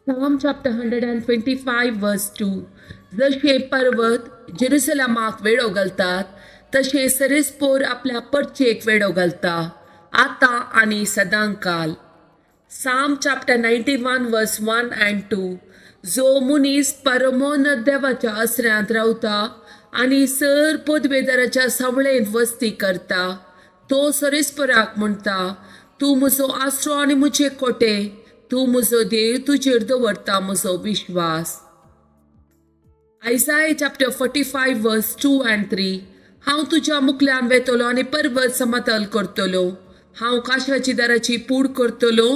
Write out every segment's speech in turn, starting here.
Psalm chapter 125 verse 2. जशे पर्वत जेरुसलमाक वेडो घालतात तशें सरेस्पोर आपल्या परचेक वेडो घालता, आतां आनी सदांकाल. Psalm chapter 91 verse 1 and 2. जो मनीस परमोन देवाच्या आसऱ्यांत रावता आनी सर पदवेदाराच्या सावळेंत वस्ती करता, तो सरेस्पराक म्हणटा, तूं म्हजो आसरो आनी म्हजे कोटे, तूं म्हजो देव, तुजेर दवरता म्हजो विश्वास. Isaiah chapter 45 verse 2 and 3. हांव तुज्या मुखल्यान वेतलो आनी पर्वत समतल करतलो, हांव काशाची दाराची पूड करतलो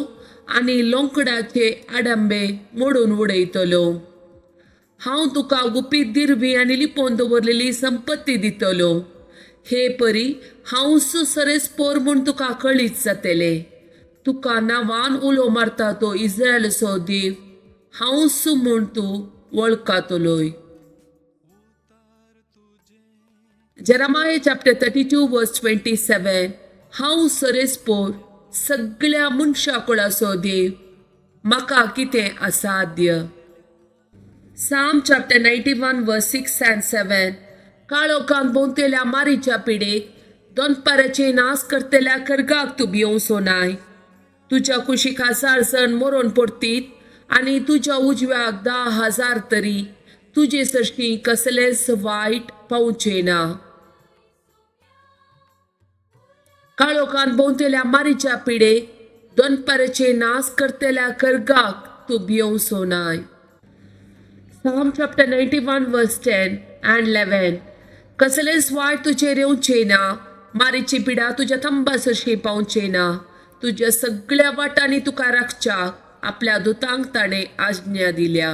आनी लोंकडाचे आडंबे मोडून उडयतलो. हांव तुका गुपीत दिरवी आनी लिपोवन दवरलेली संपत्ती दितलो. हे परी हांव सरेस्पोर म्हूण तुका कळीत जातले. तुका नांवान उलो मारता तो इस्रायलाचो देव हांवच म्हूण तूं वळखतलोय. Jeremiah chapter 32 verse 27. हांव सरेस्पोर सगळ्या मनशा कुळाचो देव, म्हाका कितें असाध्य. Psalm chapter 91 verse 6 and 7. काळोखान भोंवतेल्या मारीच्या पिडेक, दनपाराचे नाश करतल्या खर्गाक तूं भियोवचो नाय. तुज्या कुशीक 1000 जण मरोन पडतीत आनी तुज्या उजव्याक 10,000 तरी, तुजे सरशीं कसलेंच वायट पावचें ना. काळोखान भोंवतेल्या मारीच्या पिडेक, दनपाराचे नाश करतल्या खर्गाक तूं भियोवचो नाय. Psalm chapter 91 verse 10 and 11. कसलेंच वायट तुजेर येवचें ना, मारीची पिडा तुज्या थंबा सरशीं पावचें ना. तुज्या सगळ्या वाटांनी तुका राखच्याक आपल्या दुतांक ताणें आज्ञा दिल्या.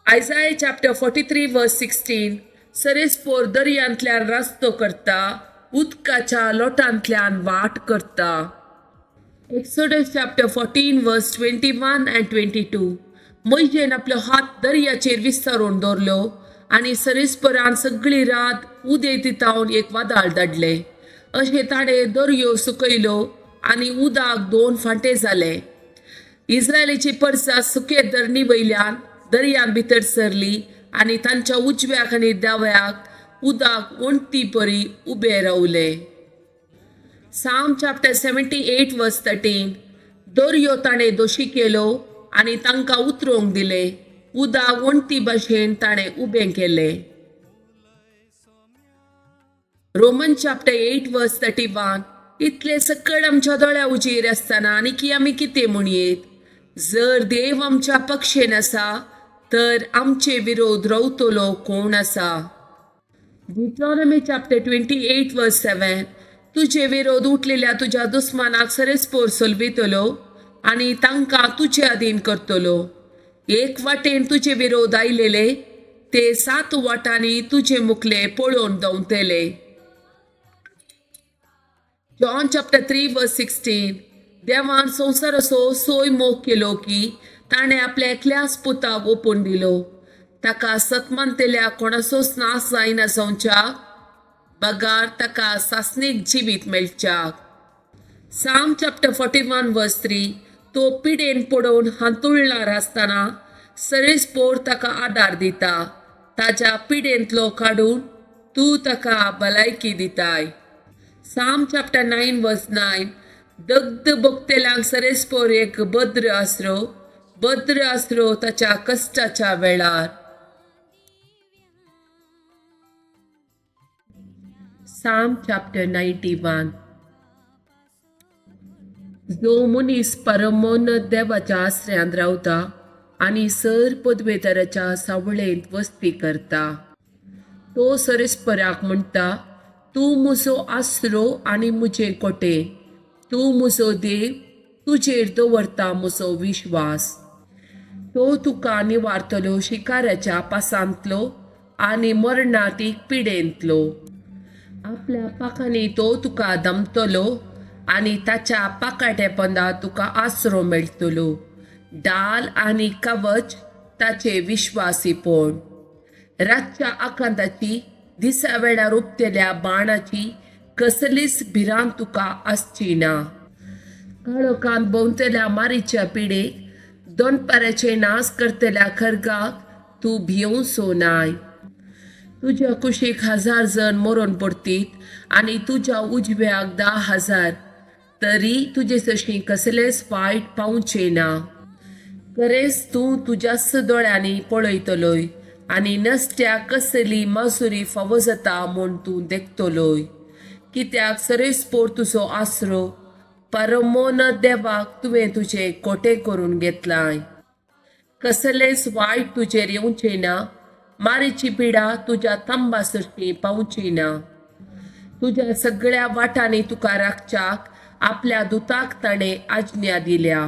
Isaiah chapter 43 verse 16. सरेस्पोर दर्यांतल्यान रस्तो करता, उदकाच्या लोटांतल्यान वाट करता. Exodus chapter 14 verse 21 and 22. मोयजेन आपलो हात दर्याचेर विस्तारून दवरलो आनी सरेस्परान सगळी रात उदेंत एक वादळ धाडलें. अशें ताणें दर्यो सुकयलो आनी उदक 2 फांटे जाले. इस्रायलीची परसा सुके धरणी वयल्यान दर्यान भितर सरली आनी तांच्या उजव्याक आनी दाव्याक उदक वण्टी परी उबें रावलें. Psalm chapter 78 verse 13. दर्यो ताणें दोशी केलो आनी तांकां उतरोवंक दिलें, उदक वण्टी भाशेन ताणें उबें केलें. Roman chapter 8 verse 31. इतले सकळ आमच्या दोळ्या उजेर आसतना आनी की आमी कितें म्हणयेत? जर देव आमच्या पक्षेन आसा तर आमचे विरोध रावतलो कोण आसा? Deuteronomy chapter 28 verse 7. तुजे विरोध उठलेल्या तुज्या दुस्मानाक सरेस्पोर सोलवितलो आनी तांकां तुजे अधीन करतलो. एक वाटेन तुजे विरोध आयलेले ते 7 वाटांनी तुजे मुखले पळोवन दवतले. John chapter 3 verse 16. देवान संवसाराचो सोय मोग केलो की ताणें आपल्या एकल्याच पुताक ओपून दिलो, ताका सतमानतेल्या कोणाचोच नाश जायना जावच्याक, बगार ताका सासणीक जिवीत मेळच्याक. Psalm chapter 41 verse 3. तो पिडेन पडोवन हांतुळणार आसतना सरेस्पोर ताका आदार दिता, ताज्या पिडेंतलो काडून तूं ताका भलायकी दिताय. Psalm chapter 9 verse 9. दग्ध भोगतेल्यांक सरेस्पोर एक बद्र आसरो, बद्र आसरो ताच्या कश्टाच्या वेळार. Psalm chapter 91. जो मनीस परमोन देवाच्या आसऱ्यांत रावता आनी सर पदवेदाराच्या सावळेंत वस्ती करता, तो सरेस्पराक म्हणटा, तूं म्हजो आसरो आनी म्हजें कोटे, तूं म्हजो देव, तुजेर दवरता म्हजो विश्वास. तो तुका निवारतलो शिकाराच्या पासांतलो आनी मरणातीक पिडेंतलो. आपल्या पाखांनी तो तुका दमतलो आनी ताच्या पाकाट्या पंदा तुका आसरो मेळटलो. डाल आनी कवच ताचे विश्वासीपण. रातच्या आकांताची, दिसा वेळार उपतेल्या बाणाची कसलीच भिरांत तुका आसची ना. काळोखांत भोंवतल्या मारीच्या पिडेक, दनपाराचें नाश करतल्या खर्गाक तूं भियोवचो नाय. तुज्या कुशीक 1000 जण मरून पडतीत आनी तुज्या उजव्याक 10,000, तरी तुजे सरशीं कसलेंच वायट पावचें ना. खरेंच तूं तुज्याच दोळ्यांनी पळयतलोय आनी नसत्याक कसली मासुरी फावो जाता म्हूण तूं देखतलोय. कित्याक सरेस्पोर तुजो आसरो, परमोन देवाक तुवें तुजें कोटें करून घेतलाय. कसलेंच वायट तुजेर येवचें ना, मारीची पिडा तुज्या तंबा सरशीं पावची ना. तुज्या सगळ्या वाटांनी तुका राखच्याक आपल्या दुताक ताणें आज्ञा दिल्या.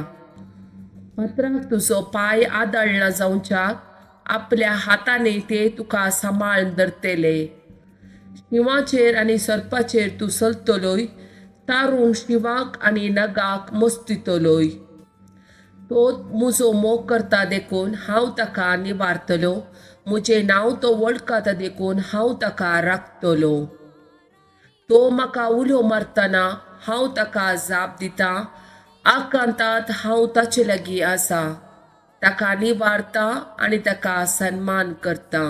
पत्राक तुजो पांय आदळना जावच्याक आपल्या हातांनी ते तुका सांबाळून धरतले. शिंवाचेर आनी सर्पाचेर तूं चलतलोय, तारूंक शिंवाक आनी नगाक मस्तितलोय. तो म्हजो मोग करता देखून हांव ताका निवारतलो, म्हजें नांव तो वळखता देखून हांव ताका राखतलो. तो म्हाका उलो मारतना हांव ताका जाप दितां, आकांतांत हांव ताचे लागीं आसा, ताका निवारता आनी ताका सन्मान करता.